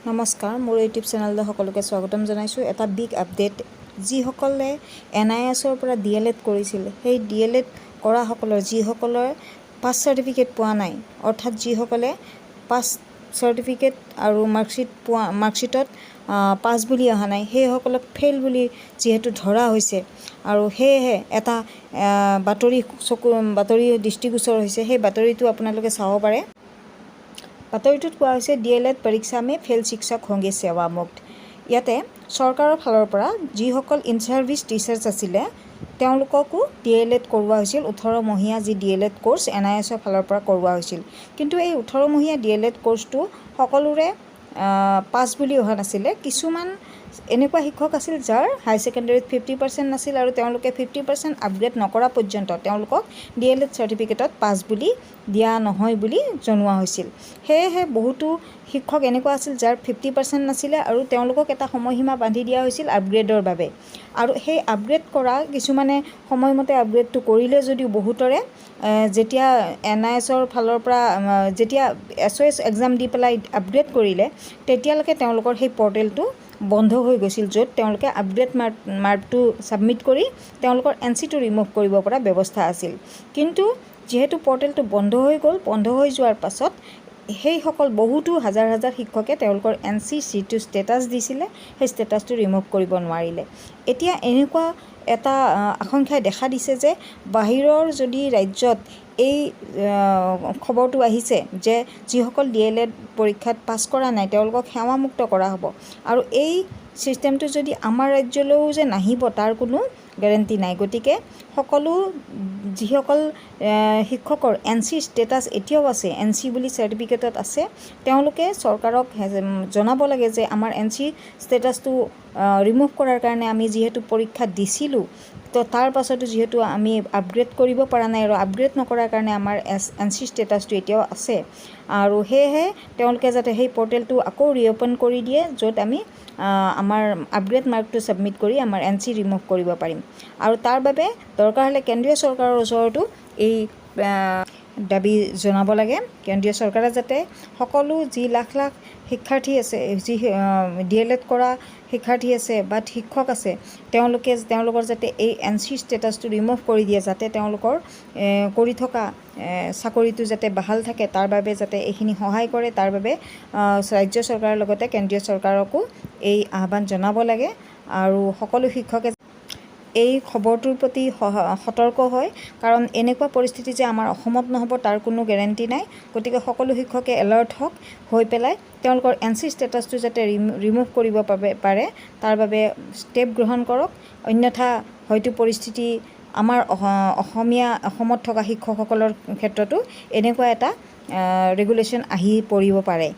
নমস্কাৰ, মোৰ ইউটিউব চেনেললৈ সকলোকে স্বাগতম জনাইছোঁ। এটা বিগ আপডেট। যিসকলে এনআইএছৰ পৰা ডিএলএড কৰিছিল, সেই ডিএলএড কৰাসকলৰ যিসকলৰ পাছ চাৰ্টিফিকেট পোৱা নাই, অৰ্থাৎ যিসকলে পাছ চাৰ্টিফিকেট আৰু মাৰ্কশ্বিট পোৱা, মাৰ্কশ্বিটত পাছ বুলি অহা নাই, সেইসকলক ফেইল বুলি যিহেতু ধৰা হৈছে আৰু সেয়েহে এটা বাতৰি চকু বাতৰি দৃষ্টিগোচৰ হৈছে। সেই বাতৰিটো আপোনালোকে চাব পাৰে। বাতৰিটোত কোৱা হৈছে, "ডিএলএড परीक्षा में फेल शिक्षक होंगे सेवा मुक्त"। ইয়াতে চৰকাৰৰ ফালৰ পৰা যিসকল ইন ছাৰ্ভিচ টিচাৰ্ছ আছিলে, তেওঁলোককো ডিএলএড কৰোৱা হৈছিল। 18 মহীয়া যি ডিএলএড ক'ৰ্চ এনআইএছৰ ফালৰ পৰা কৰোৱা হৈছিল, কিন্তু এই 18 মহীয়া ডিএলএড ক'ৰ্চটো সকলোৰে পাছ বুলি অহা নাছিলে। কিছুমান এনেকুৱা শিক্ষক আছিল যাৰ হাই ছেকেণ্ডেৰীত 50% নাছিল আৰু তেওঁলোকে 50% আপগ্ৰেড নকৰা পৰ্যন্ত তেওঁলোকক ডিএলএড চাৰ্টিফিকেটত পাছ বুলি দিয়া নহয় বুলি জনোৱা হৈছিল। সেয়েহে বহুতো শিক্ষক এনেকুৱা আছিল যাৰ 50% নাছিলে আৰু তেওঁলোকক এটা সময়সীমা বান্ধি দিয়া হৈছিল আপগ্ৰেডৰ বাবে। আৰু সেই আপগ্ৰেড কৰা কিছুমানে সময়মতে আপগ্ৰেডটো কৰিলে যদিও বহুতৰে যেতিয়া এনআইএছৰ ফালৰ পৰা যেতিয়া এছঅ'এছ এক্সাম দি পেলাই আপগ্ৰেড কৰিলে, তেতিয়ালৈকে তেওঁলোকৰ সেই পৰ্টেলটো বন্ধ হৈ গৈছিল, য'ত তেওঁলোকে আপগ্ৰেড মাৰ্কটো ছাবমিট কৰি তেওঁলোকৰ এনচিটো ৰিমুভ কৰিব পৰা ব্যৱস্থা আছিল। কিন্তু যিহেতু পৰ্টেলটো বন্ধ হৈ গ'ল, বন্ধ হৈ যোৱাৰ পাছত সেইসকল বহুতো হাজাৰ হাজাৰ শিক্ষকে তেওঁলোকৰ এনচি যিটো ষ্টেটাছ দিছিলে, সেই ষ্টেটাছটো ৰিমুভ কৰিব নোৱাৰিলে। এতিয়া এনেকুৱা এটা আশংকাই দেখা দিছে যে বাহিৰৰ যদি ৰাজ্যত এই খবৰটো আহিছে যে যিসকল ডিএলএড পৰীক্ষাত পাছ কৰা নাই, তেওঁলোকক সেৱামুক্ত কৰা হ'ব আৰু এই ছিষ্টেমটো যদি আমাৰ ৰাজ্যলৈও যে নাহিব, তাৰ কোনো গেৰেণ্টি নাই। গতিকে সকলো যিসকল শিক্ষকৰ এনচি ষ্টেটাছ এতিয়াও আছে, এনচি বুলি চাৰ্টিফিকেটত আছে, তেওঁলোকে চৰকাৰক জনাব লাগে যে আমাৰ এনচি ষ্টেটাছটো ৰিমুভ কৰাৰ কাৰণে আমি যিহেতু পৰীক্ষা দিছিলোঁ, তো তাৰ পাছতো যিহেতু আমি আপগ্ৰেড কৰিব পৰা নাই আৰু আপগ্ৰেড নকৰাৰ কাৰণে আমাৰ এনচি ষ্টেটাছটো এতিয়াও আছে আৰু সেয়েহে তেওঁলোকে যাতে সেই পৰ্টেলটো আকৌ ৰিঅ'পেন কৰি দিয়ে, য'ত আমি আমাৰ আপগ্ৰেড মাৰ্কটো ছাবমিট কৰি আমাৰ এনচি ৰিমুভ কৰিব পাৰিম। আৰু তাৰ বাবে দৰকাৰ হ'লে কেন্দ্ৰীয় চৰকাৰৰ ওচৰতো এই দাবী জনাব লাগে। কেন্দ্ৰীয় চৰকাৰে যাতে সকলো যি লাখ লাখ শিক্ষাৰ্থী আছে, যি ডিএলএড কৰা শিক্ষাৰ্থী আছে বা শিক্ষক আছে, তেওঁলোকে তেওঁলোকৰ যাতে এই এনচি ষ্টেটাছটো ৰিমুভ কৰি দিয়ে, যাতে তেওঁলোকৰ কৰি থকা চাকৰিটো যাতে বাহাল থাকে, তাৰ বাবে যাতে এইখিনি সহায় কৰে, তাৰ বাবে ৰাজ্য চৰকাৰৰ লগতে কেন্দ্ৰীয় চৰকাৰকো এই আহ্বান জনাব লাগে। আৰু সকলো শিক্ষকে এই খবৰটোৰ প্ৰতি সতৰ্ক হয়, কাৰণ এনেকুৱা পৰিস্থিতি যে আমাৰ অসমত নহ'ব, তাৰ কোনো গেৰেণ্টি নাই। গতিকে সকলো শিক্ষকে এলাৰ্ট হওক, হৈ পেলাই তেওঁলোকৰ এনচি ষ্টেটাছটো যাতে ৰিমুভ কৰিব পাৰে, তাৰ বাবে ষ্টেপ গ্ৰহণ কৰক। অন্যথা হয়তো পৰিস্থিতি আমাৰ অসমীয়া অসমত থকা শিক্ষকসকলৰ ক্ষেত্ৰতো এনেকুৱা এটা ৰেগুলেশ্যন আহি পৰিব পাৰে।